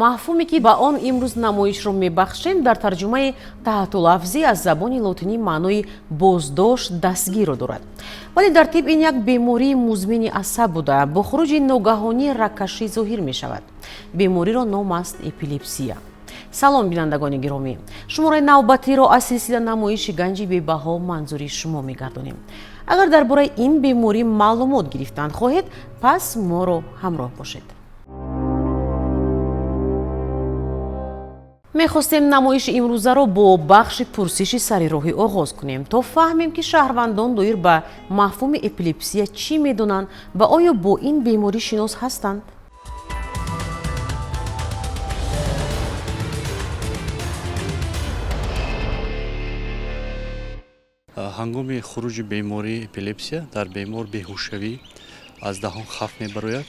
Мафҳуме, ки ба он имрӯз намоишро мебахшем, дар тарҷумаи таҳтулафзӣ аз забони лотинӣ маънои боздошт, дастгирро дорад. Вале дар тиб ин як бемории музмини асаб буда, бо хуруҷи ногаҳонии рагкашӣ зоҳир мешавад. Бемориро ном аст эпилепсия. Салом, бинандагони гиромӣ! Шумораи навбатиро аз силсила намоиши Ганҷи бебаҳо манзури шумо мегардонем. Агар дар бораи ин беморӣ маълумот гирифтан хоҳед, пас моро ҳамроҳ бошед. Мехостем намоиши имрӯзаро бо бахши пурсиши сари роҳӣ оғоз кунем, то фаҳмем, ки шаҳрвандон доир ба мафҳуми эпилепсия чӣ медонанд ва оё бо ин беморӣ шинос ҳастанд. Ҳангоми хуруҷи бемории эпилепсия дар бемор беҳушшавӣ, аз даҳон хаф мебарояд,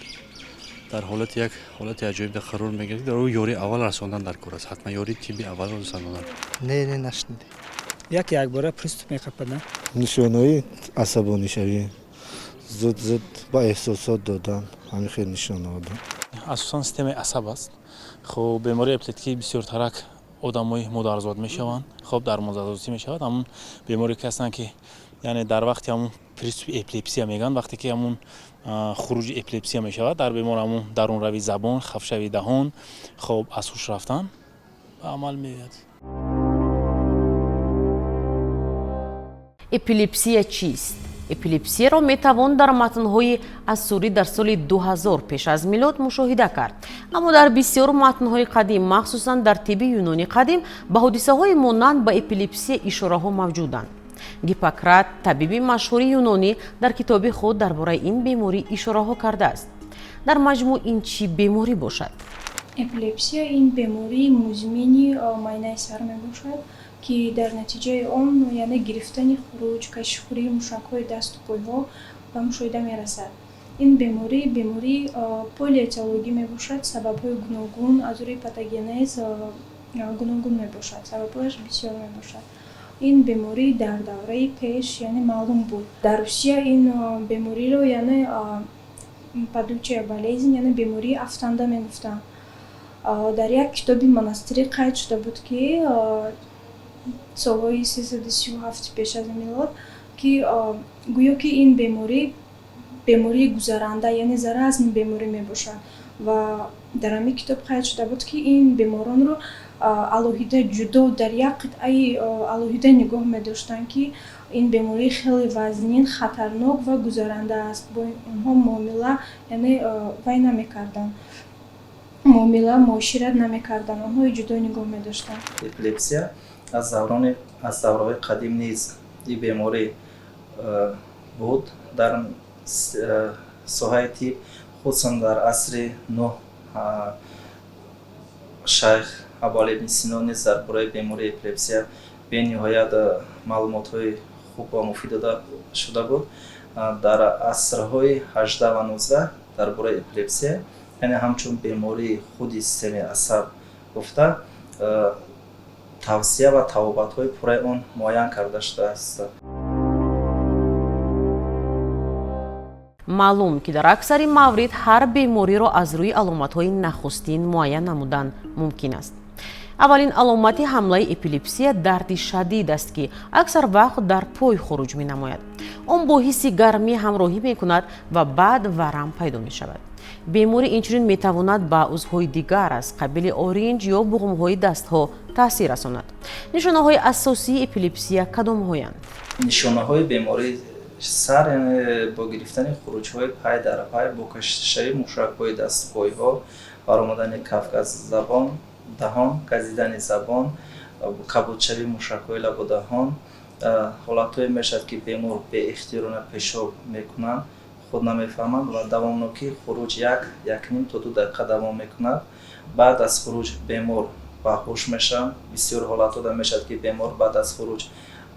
дар ҳолати як ҳолати аҷоиб қарор мегирад. Дар ӯ ёрии аввал расондан дар кор аст, ҳатман ёрии тибби аввалро расондан. Не, не, нашунидем. Як якбора приступ меқапад. Нишонаҳои асабонишавӣ, зуд зуд ба эҳсосот додан, ҳамин хел нишонаҳо. Асосан системаи асаб аст. Хуб, бемории эпилептикӣ бисёртарак одамои модарзод мешаванд. Хоб, дар модарзодӣ мешавад. Ҳамун беморе ки ҳастанд, ки яъне дар вақти ҳамун приступи эпилепсия мегӯянд, вақте ки ҳамун хуруҷи эпилепсия мешавад дар бемор, ҳамун дарунравии забон, хафшавии даҳон, хоб, аз ҳуш рафтан ба амал меояд. Эпилепсия чист? Эпилепсияро метавон дар матнҳои ассурӣ дар соли 2000 пеш аз милод мушоҳида кард. Аммо дар бисёр матнҳои қадим, махсусан дар тибби юнони қадим, ба ҳодисаҳои монанд ба эпилепсия ишораҳо мавҷуданд. Гиппократ, табиби машҳури юнонӣ, дар китоби худ дар бораи ин беморӣ ишораҳо кардааст. Дар маҷмӯъ ин чӣ беморӣ бошад? Эпилепсия ин бемории музмини майнаи сар мебошад, ки дар натиҷаи он, яъне гирифтани хуруҷ, кашишхӯрии мушакҳои дасту пойҳо ба мушоҳида мерасад. Ин беморӣ бемории полиэтиологӣ мебошад, сабабҳои гуногун, аз рӯи патогенез гуногун мебошад, сабабҳояш бисёр мебошад. Ин беморӣ дар давраи пеш, яъне, маълум буд. Дар Русия ин бемориро, яъне, падучая болезнь, яъне бемории афтанда мегуфтанд. Дар як китоби монастирӣ қайд шуда буд, ки солҳои 337 пеш аз милод, ки гӯё ки ин беморӣ бемории гузаранда, яъне заразный беморӣ мебошад. Ва дар ҳамин китоб қайд шуда буд, ки ин беморонро алоҳида, ҷудо, дар як қитъаи алоҳида нигоҳ медоштанд, ки ин беморӣ хеле вазнин, хатарнок ва гузаранда аст. Бо онҳо муомила, яъне, вай намекарданд, муомила, муошират намекарданд, онҳои ҷудо нигоҳ медоштанд. Эпилепсия аз даврони, аз давраҳои қадим низ ин беморӣ буд. Дар соҳаи тиб, хусусан дар асри нӯҳ, шайх Абуалӣ ибни Сино низ дар бораи бемории эпилепсия бениҳоят маълумотҳои хуб ва муфид дода шуда буд. Дар асрҳои 18 ва 19 дар бораи эпилепсия, яъне ҳамчун бемории худи системаи асаб гуфта, тавсия ва табобатҳои пурраи он муайян карда шудааст. Маълум, ки дар аксари маврид ҳар бемориро аз рӯи аломатҳои нахустин муайян намудан мумкин аст. Аввалин аломати ҳамлаи эпилепсия дарди шадид аст, ки аксар вақт дар пой хуруҷ менамояд. Он бо ҳисси гармӣ ҳамроҳӣ мекунад ва баъд варам пайдо мешавад. Беморӣ инчунин метавонад ба узвҳои дигар аз қабили оринҷ ё буғумҳои дастҳо таъсир расонад. Нишонаҳои асосии эпилепсия кадомҳоянд? Нишонаҳои бемории сар, яъне бо гирифтани хуруҷҳои пай дар пай, бо кашишавии мушакҳои дасту пойҳо, баромадани кафк аз забон, даҳон, газидани забон, кабудшавии мушакҳои лабу даҳон. Ҳолатҳое мешавад, ки бемор беихтиёрона пешоб мекунанд, худ намефаҳманд, ва давомнокии хуруҷ як, якним то 2 дақиқа давом мекунад. Баъд аз хуруҷ бемор ба ҳуш мешаванд. Бисёр ҳолатҳо мешавад, ки бемор баъд аз хуруҷ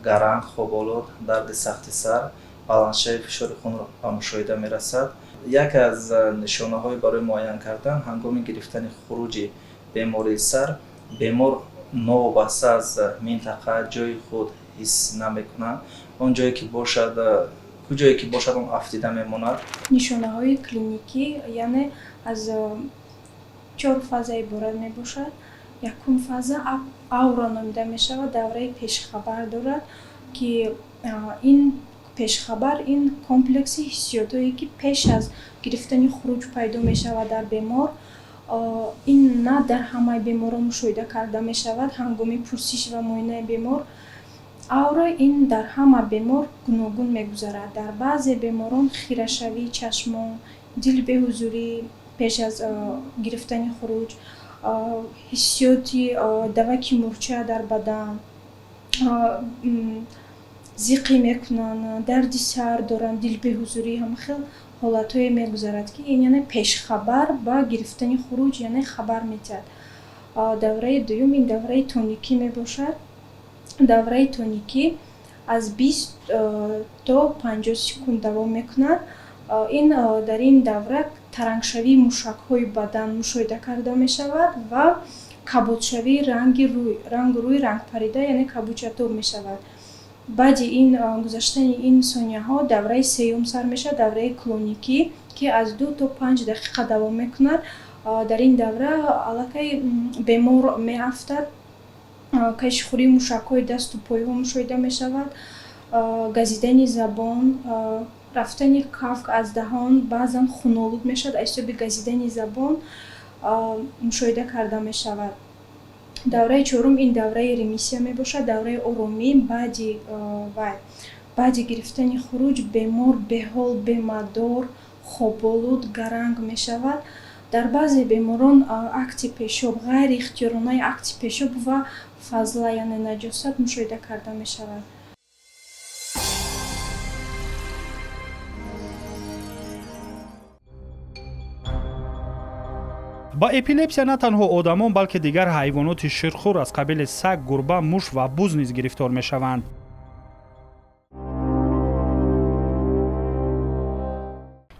гаранг, хоболуд, дарди сахти сар, баландшавии фишори хунро ба мушоҳида мерасад. Яке аз нишонаҳои барои муайян кардан: ҳангоми гирифтани хуруҷи бемории сар бемор новобаста аз минтақа ҷои худ ҳис намекунад. Он ҷое ки бошад, куҷое ки бошад, он афтида мемонад. Нишонаҳои клиникӣ, яъне аз Чор фаза иборат мебошад. Якум фаза аура номида мешавад, давраи пешхабар дорад, ки ин пешхабар ин комплекси ҳиссиётҳое ки пеш аз гирифтани хуруҷ пайдо мешавад дар бемор. Ин на дар ҳамаи беморон мушоҳида карда мешавад. Ҳангоми пурсиш ва муоинаи бемор аура ин дар ҳама бемор гуногун мегузарад. Дар баъзе беморон хирашавии чашмон, дилбеҳузурӣ пеш аз гирифтани хуруҷ, ҳиссиёти даваки мӯрча дар бадан, зиқӣ мекунанд, дарди сар доранд, дилбеҳузурӣ, ҳама хел ҳолатҳое мегузарад, ки ин яъне пешхабар ба гирифтани хуруҷ, яъне хабар медиҳад. Давраи дуюм ин давраи тоникӣ мебошад. Давраи тоникӣ аз 20 то 50 секунд давом мекунад. Ин дар ин давра тарангшавии мушакҳои бадан мушоҳида карда мешавад ва кабудшавии ранги рӯй, рангу рӯй рангпарида, яъне кабудчатоб мешавад. Баъди ин гузаштани ин сонияҳо давраи сеюм сар мешавад, давраи клоникӣ, ки аз 2 то 5 дақиқа давом мекунад. Дар ин давра аллакай бемор меафтад, кашихӯрии мушакҳои дасту пойҳо мушоҳида мешавад, газидани забон, рафтани кафк аз даҳон, баъзан хунолуд мешавад аз ҳисоби газидани забон мушоҳида карда мешавад. Давраи чорум ин давраи ремиссия мебошад, давраи оромӣ. Баъди вай, баъди гирифтани хуруҷ бемор беҳол, бемадор, хоболуд, гаранг мешавад. Дар баъзе беморон акти пешоб, ғайриихтиёронаи акти пешоб ва фазла, яъне наҷосат мушоҳида карда мешавад. Ба эпилепсия на танҳо одамон, балки дигар ҳайвоноти ширхӯр аз қабили саг, гурба, муш ва буз низ гирифтор мешаванд.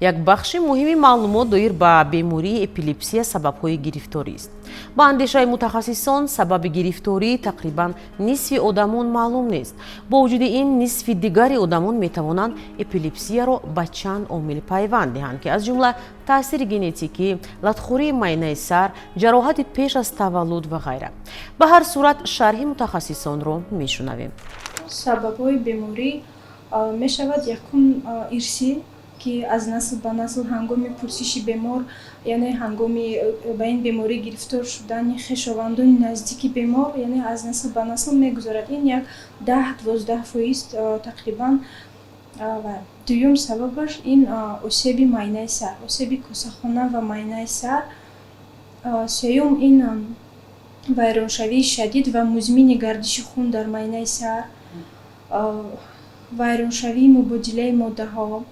Як бахши муҳими маълумот доир ба бемории эпилепсия сабабҳои гирифторист. Ба андешаи мутахассисон, сабаби гирифторӣ тақрибан нисфи одамон маълум нест. Бо вуҷуди ин, нисфи дигари одамон метавонанд эпилепсияро ба чанд омил пайванд диҳанд, ки аз ҷумла таъсири генетикӣ, латхӯрии майнаи сар, ҷароҳати пеш аз таваллуд ва ғайра. Ба ҳар сурат, шарҳи мутахассисонро мешунавем. Сабабҳои беморӣ мешавад якум ирсӣ, ки аз насл ба насл ҳангоми пурсиши бемор, яъне ҳангоми ба ин беморӣ гирифтор шудани хешовандони наздики бемор, яъне аз насл ба насл мегузарад. Ин як 10-12% тақрибан. Дуюм сабабаш ин осеби майнаи сар, осеби косахона ва майнаи сар. Сеюм ин вайроншавии шадид ва музмини гардиши хун дар майнаи сар, вайроншавии мубодилаи моддаҳо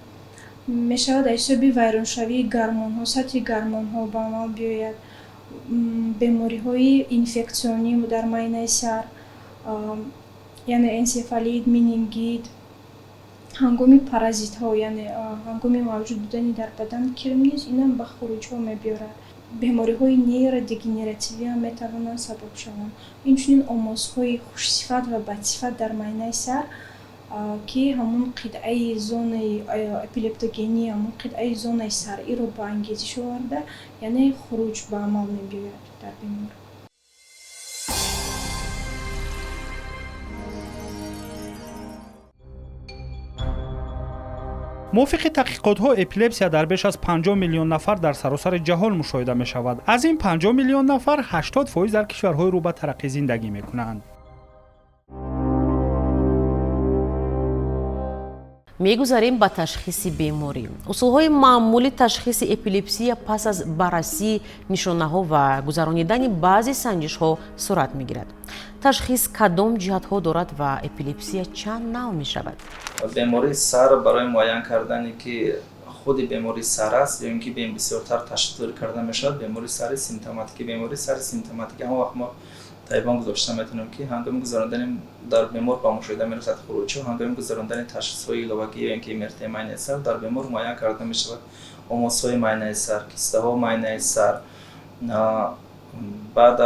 мешавад аз ҳисоби вайроншавии гармонҳо, сатҳи гармонҳо ба амал биёяд, бемориҳои инфексионӣ дар майнаи сар, яъне энсефалит, менингит, ҳангоми паразитҳо, яъне ҳангоми мавҷуд будани дар бадан кирм низ инам ба хуруҷҳо мебиёрад. Бемориҳои нейродегенеративӣ ҳам метавонанд сабаб шаванд. Инчунин омозҳои хушсифат ва бадсифат дар майнаи сар, ки ҳамун қитъаи зонаи эпилептогенӣ, ҳамун қитъаи зонаи саръиро ба ангезиш оварда, яъне хуруҷ ба амал мебиёяд дар бемор. Мувофиқи таҳқиқотҳо, эпилепсия дар беш аз 50 миллион нафар дар саросари ҷаҳон мушоҳида мешавад. Аз ин 50 миллион нафар 80% дар кишварҳои рӯ ба тараққӣ зиндагӣ мекунанд. Мегузарем ба ташхиси беморӣ. Усулҳои маъмули ташхиси эпилепсия пас аз баррасии нишонаҳо ва гузаронидани баъзе санҷишҳо сурат мегирад. Ташхис кадом ҷиҳатҳо дорад ва эпилепсия чанд навъ мешавад? Бемории сар барои муайян кардане ки худи бемории сар аст ё ин ки бисёртар ташхис карда мешавад, бемории сари симптоматикӣ. Бемории сари симптоматикӣ ҳамон вақт мо тайбон гузошта метавонем, ки ҳангоми гузарондани дар бемор ба мушоҳида мерасад хуруҷҳо, ҳангоми гузарондани ташхисҳои иловагӣ ё ин ки МРТ майнаи сар дар бемор муайян карда мешавад омозҳои майнаи сар, кистаҳо майнаи сар. Баъд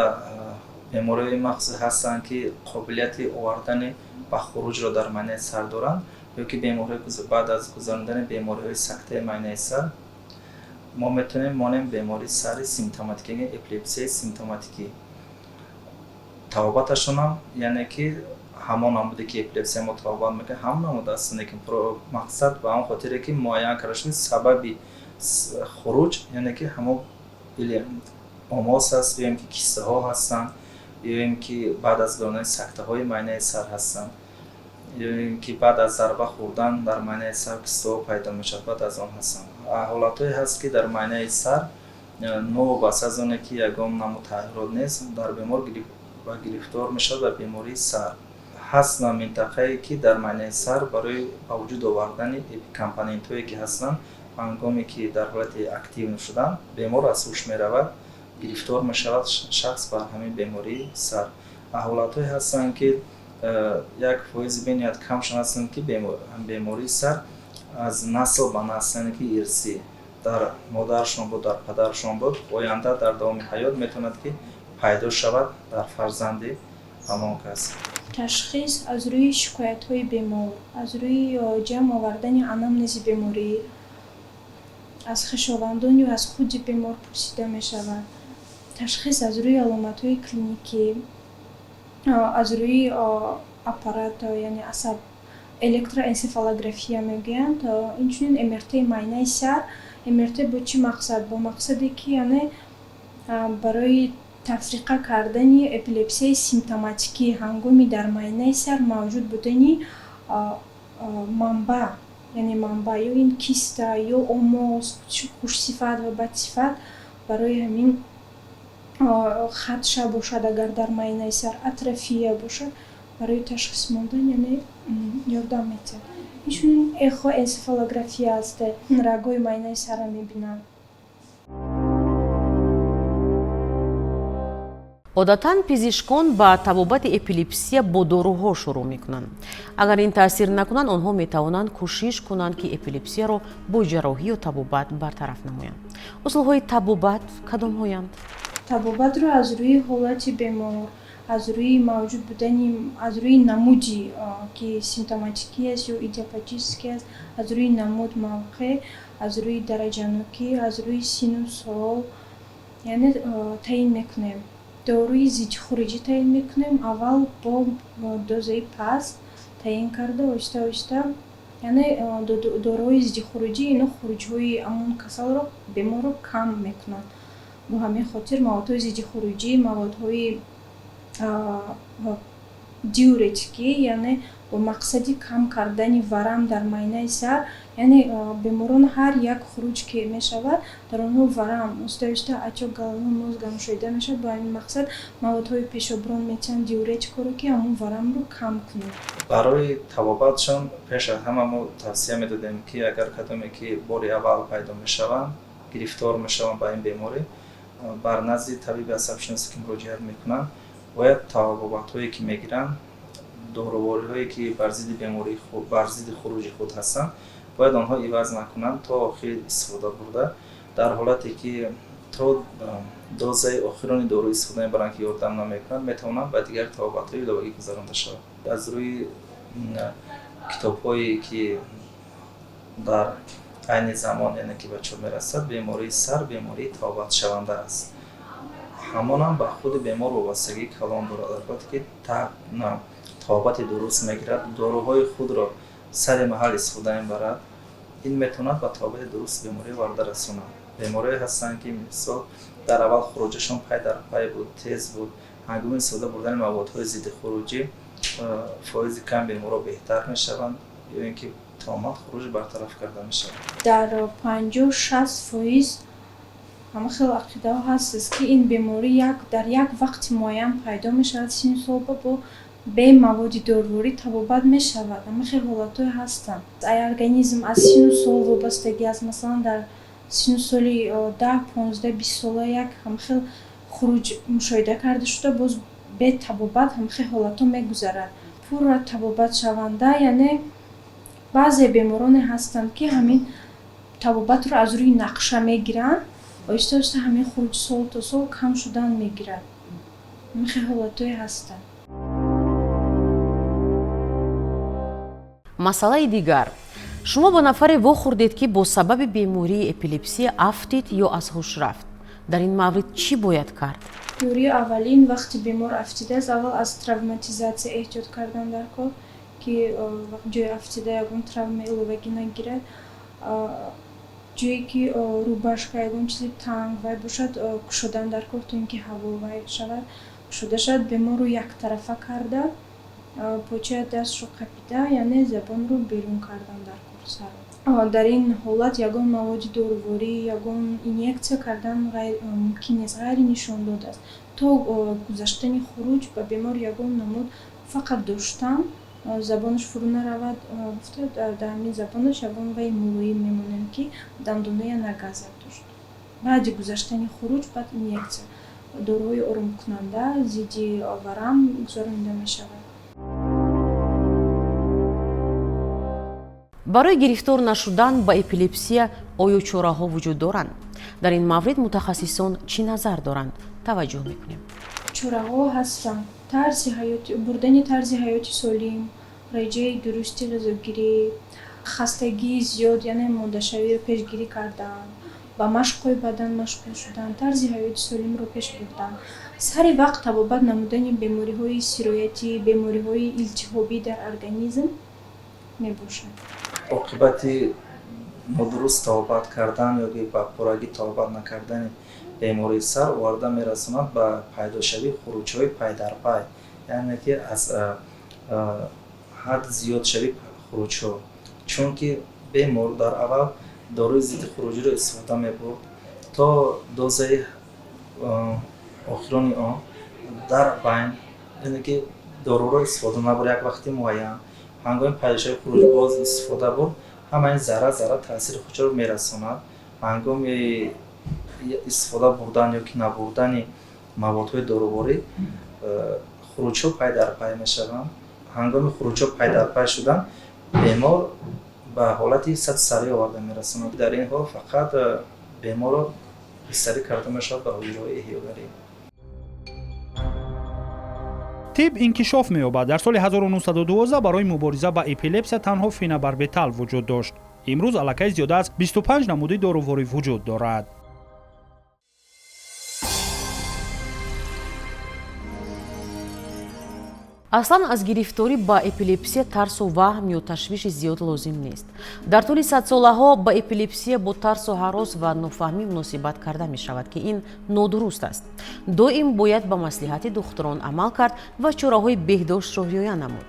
бемориҳои махсус ҳастанд, ки қобилияти овардани ба хуруҷро дар майнаи сар доранд, ё ки бемориҳои баъд аз гузарондани бемориҳои сактаи майнаи сар Мо метавонем монем бемории сари симптоматикӣ, эпилепсияи симптоматикӣ. Табобаташонам, яъне ки ҳамон намуде ки эпилепсия мо табобат мекунем, ҳамон намуд аст, лекин мақсад ба он хотире ки муайян карда шуд сабаби хуруҷ, яъне ки ҳамон омос аст, ё ин ки кистаҳо ҳастанд, ё ин ки баъд аз гузаронидани сактаҳои майнаи сар ҳастанд, ё ин ки баъд аз зарба хӯрдан дар майнаи сар кистаҳо пайдо мешавад, баъд аз он ҳастанд. Ҳолатҳое ҳаст, ки дар майнаи сар новобаста аз оне ки ягон намуд тағйирот нест, дар бемор ва гирифтор мешавад ба бемории сар. Ҳаст минтақае, ки дар майнаи сар барои ба вуҷуд овардани компонентҳое ки ҳастанд, ҳангоме ки дар ҳолати актив шудан бемор аз ҳуш меравад, гирифтор мешавад шахс ба ҳамин бемории сар. Ҳолатҳое ҳастанд, ки як фоизи бениҳоят камшон ҳастанд, ки бемории сар аз насл ба насл, яъне ки ирсӣ дар модарашон буд, дар падарашон буд, оянда дар давоми ҳаёт метавонад ки пайдо шавад дар фарзанди ҳамон кас. Ташхис аз рӯи шикоятҳои бемор, аз рӯи ҷамъ овардани анамнези беморӣ, аз хешовандон ё аз худи бемор пурсида мешавад. Ташхис аз рӯи аломатҳои клиникӣ, аз рӯи аппарат, яъне асаб электроэнсефалография мегӯянд, инчунин МРТ майнаи сар. МРТ бо чӣ мақсад? Бо мақсаде ки яъне барои тафриқа кардани эпилепсияи симптоматикӣ ҳангоми дар майнаи сар мавҷуд будани манбаъ, яъне манбаъ ё ин киста ё омос хушсифат ва бадсифат, барои ҳамин хадша бошад, агар дар майнаи сар атрофия бошад, барои ташхис мондан яъне ёрдам медиҳад. Инчунин эхоэнсефалография аст, рагҳои майнаи сарро мебинанд. Одатан пизишкон ба табобати эпилепсия бо доруҳо шурӯъ мекунанд. Агар ин таъсир накунанд, онҳо метавонанд кӯшиш кунанд, ки эпилепсияро бо ҷарроҳӣ ё табобат бартараф намоянд. Усулҳои табобат кадомҳоянд? Табобатро аз рӯи ҳолати бемор, аз рӯи мавҷуд будани, аз рӯи намуди ки симптоматикӣ аст ё идиопатический аст, аз рӯи намуд, мавқеъ, аз рӯи дараҷанокӣ, аз рӯи сину сол, яъне таъин мекунем. Доруи зиддихуруҷӣ таъин мекунем, аввал бо дозаи паст таъин карда, оҳиста оҳиста, яъне доруҳои зиддихуруҷӣ ино хуруҷҳои ҳамон касалро, беморро кам мекунанд. Бо ҳамин хотир маводҳои зиддихуруҷӣ, маводҳои диуретикӣ, яъне бо мақсади кам кардани варам дар майнаи сар, яъне беморон ҳар як хуруҷ ки мешавад, дар онҳо варам оҳиста оҳиста отёк головного мозга мушоҳида мешавад. Бо ҳамин мақсад маводҳои пешоброн метиҳанд, диуретикҳоро, ки ҳамон варамро кам кунад. Барои табобатшон пеш аз ҳама мо тавсия медодем, ки агар кадоме ки бори аввал пайдо мешаванд, гирифтор мешаванд ба ин беморӣ, бар назди табиби асабшиносе ки муроҷиат мекунанд, бояд табобатҳое ки мегиранд, дорувориҳое ки бар зидди бемории худ, бар зидди хуруҷи худ ҳастанд, бояд онҳо иваз накунанд, то охир истифода бурда. Дар ҳолате ки то дозаи охирони дору истифода мебаранд, ки ёрдам намекунад, метавонанд ба дигар табобатҳои иловагӣ гузаронда шавад. Аз рӯи китобҳое ки дар айни замон, яъне ки ба чоп мерасад, бемории сар бемории табобатшаванда аст. Ҳамонам ба худи бемор вобастагии калон дорад. Дар ҳолате ки табобати дуруст мегирад, доруҳои худро сари маҳал истифода мебарад, ин метавонад ба табобати дурусти беморӣ варда расонад. Бемориҳое ҳастанд, ки мисол дар аввал хуруҷашон пай дар пай буд, тез буд, ҳангоми истифода бурдани маводҳои зиддихуруҷӣ фоизи кам беморҳо беҳтар мешаванд ё ин ки тамоман хуруҷ бартараф карда мешавад. Дар 50-60% ҳама хел ақидаҳо ҳаст, ки ин беморӣ дар як вақти муайян пайдо мешавад, сину сол бо бе маводи доруворӣ табобат мешавад. Ҳама хел ҳолатҳое ҳастанд. Ай организм аз сину сол вобастагӣ аст. Масалан, дар сину соли 10, 15, 20 сола як ҳама хел хуруҷ мушоҳида карда шуда, боз бе табобат ҳама хел ҳолатҳо мегузарад. Пурра табобатшаванда, яъне баъзе бемороне ҳастанд, ки ҳамин табобатро аз рӯи нақша мегиранд, оҳиста оҳиста ҳамин хуруҷ сол то сол кам шудан мегирад. Ҳамин хел ҳолатҳое ҳастанд. Масъалаи дигар. Шумо бо нафаре вохӯрдед, ки бо сабаби бемории эпилепсия афтид ё аз ҳуш рафт. Дар ин маврид чӣ бояд кард? Ёрии аввалин вақти бемор афтидааст, аввал аз травматизатсия эҳтиёт кардан дар кор, ки ҷои афтида ягон травмаи иловагӣ нагирад. Ҷое ки рубашка, ягон чизи танг вай бошад, кушодан дар кор, то ин ки ҳаво вай шавад, кушода шавад. Беморро яктарафа карда, почаи дастро қапида, яъне забонро берун кардан дар кор сар. Дар ин ҳолат ягон маводи доруворӣ, ягон инъексия кардан мумкин нест, ғайри нишондод аст. То гузаштани хуруҷ ба бемор ягон намуд фақат доштан, забонаш фурӯ наравад гуфта, дар ҳамин забонаш ягон вай мулоим мемонем, ки дандоная нагазад дошт. Баъди гузаштани хуруҷ баъд инъексия, доруҳои оромкунанда, зидди варам гузаронида мешавад. Барои гирифтор нашудан ба эпилепсия оё чораҳо вуҷуд доранд? Дар ин маврид мутахассисон чӣ назар доранд? Таваҷҷӯҳ мекунем. Чораҳо ҳастанд. Тарзи ҳаёти, бурдани тарзи ҳаёти солим, реҷаи дурусти ғизогирӣ, хастагии зиёд, яъне мондашавиро пешгирӣ кардан, ба машқҳои бадан машғул шудан, тарзи ҳаёти солимро пеш бурдан, сари вақт табобат намудани бемориҳои сироятӣ, бемориҳои илтиҳобӣ дар организм мебошад. Оқибати нодуруст табобат кардан ё ба пуррагӣ табобат накардани бемории сар оварда мерасонад ба пайдошавии хуруҷҳои пайдарпай, яъне ки аз ҳад зиёдшавии хуруҷҳо. Чунки бемор дар аввал доруи зидди хуруҷиро истифода мебурд то дозаи охирони он, дар байн яъне ки доруро истифода набурд як вақти муайян, ҳангоми пайдошавии хуруҷ боз истифода бурд, ҳамаи зарра зарра таъсири худшро мерасонад. Ҳангоми истифода бурдан ё ки набурдани маводҳои доруворӣ хуруҷҳо пайдарпай мешаванд. Ҳангоми хуруҷҳо пайдарпай шудан бемор ба ҳолати садсарӣ оварда мерасонад. Дар ин ҳол фақат беморро бистарӣ карда мешавад ба ҳуҷраҳои эҳёгарӣ. Тиб инкишоф меёбад. Дар соли 1912 барои мубориза ба эпилепсия танҳо фенобарбитал вуҷуд дошт. Имрӯз аллакай зиёда аз 25 намуди доруворӣ вуҷуд дорад. Аслан аз гирифторӣ ба эпилепсия тарсу ваҳм ё ташвиши зиёд лозим нест. Дар тӯли садсолаҳо ба эпилепсия бо тарсу ҳарос ва нофаҳмӣ муносибат карда мешавад, ки ин нодуруст аст. Доим бояд ба маслиҳати духтурон амал кард ва чораҳои беҳдоштро риоя намуд.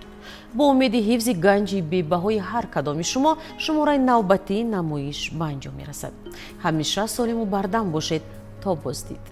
Бо умеди ҳифзи ганҷи бебаҳои ҳар кадоми шумо, шумораи навбатии намоиш ба анҷом мерасад. Ҳамеша солиму бардам бошед. То боздид.